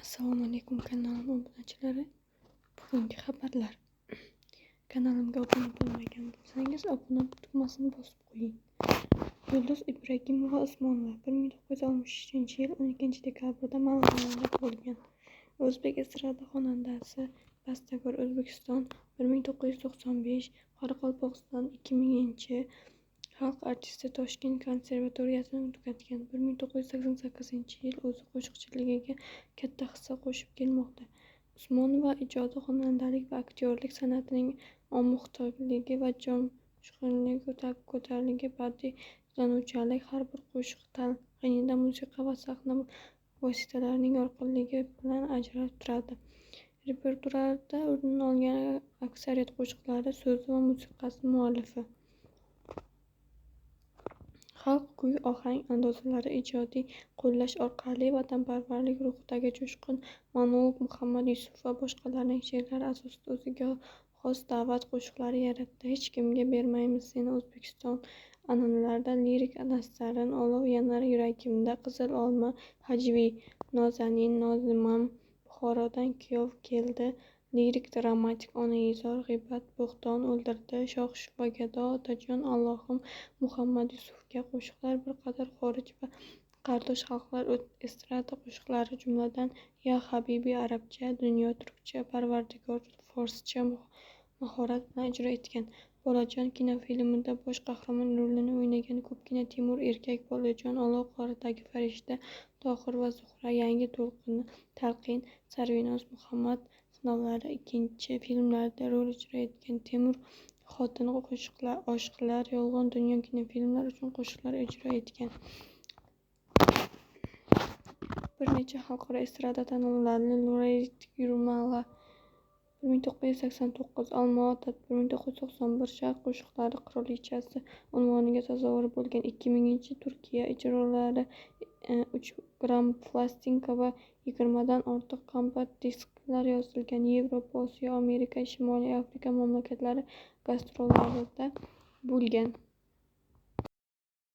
Assalomu alaykum kanalim obunachilari. Bugungi xabarlar. Kanalimga obuna bo'lmagan bo'lsangiz, obuna tugmasini bosib qo'ying. Yulduz Ibragimova Usmonova 1963-yil 12 dekabrda Marg'ilonda tug'ilgan. O'zbek estrada xonandasi, bastakor. O'zbekiston 1995, Qoraqalpog'iston 2000, xalq artisti. Toshkent konservatoriyasini tugatgan. 1988-yil o'zi qo'shiqchiligiga katta hissa qo'shib kelmoqda. Usmonova ijodi xonandalik va aktyorlik san'atining omuxtaligi va jo'shqinligi, ko'tarinki badiiy izlanuvchanlik, har bir qo'shiq talqinida musiqa va sahna vositalarining yorqinligi bilan ajralib turadi. Repertuarida o'rin olgan aksariyat qo'shiqlari so'zi va musiqasi muallifi. Xalq kuy-ohang andozlarini ijodiy qo'llash orqali vatanparvarlik ruhidagi jo'shqin monolog Muhammad Yusuf va boshqalarning she'rlari asosida o'ziga xos da'vat qo'shiqlari yaratdi. Hech kimga bermaymiz seni O'zbekiston, An'analar lirik nasarin, Olov yonar yuragimda, Qizil olma hajviy, Nozanin Nozimam, Buxorodan kuyov keldi lirik-dramatik, Onaizor, G'iybat, Bo'hton o'ldirdi, Shoh va gado, Otajon Allohim, Muhammad Yusufga qo'shiqlar, bir qator xorij va qardosh xalqlar estrada qo'shiqlari, jumladan, Ya habibi arabcha, Dunyo turkcha, Parvardigor forscha mahorat bilan ijro etgan. Bolajon kinofilmida bosh qahramon rolini o'ynagan. Ko'pgina Temur erkak bolajon, Olov qoradagi farishta, Tohir va Zuhra, Yangi talqin, Sarvinoz, Muhabbat sinovlari ikkinchi filmlarida rol ijro etgan. Temur xotin, Oshiqlar, Yolg'on dunyo kinofilmlari uchun qo'shiqlar ijro etgan. Bir necha xalqaro estrada tanlovlarining laureati Yurmala 1989, Olmaota 1991, Sharq qo'shiqlari qirolichasi unvoniga sazovor bo'lgan. 2000 Turkiya ijrolari uch gramplastinka va 20dan ortiq kompakt disklar yozilgan. Yevropa, Osiyo, Amerika, Shimoliy Afrika mamlakatlari gastrollarda bo'lgan.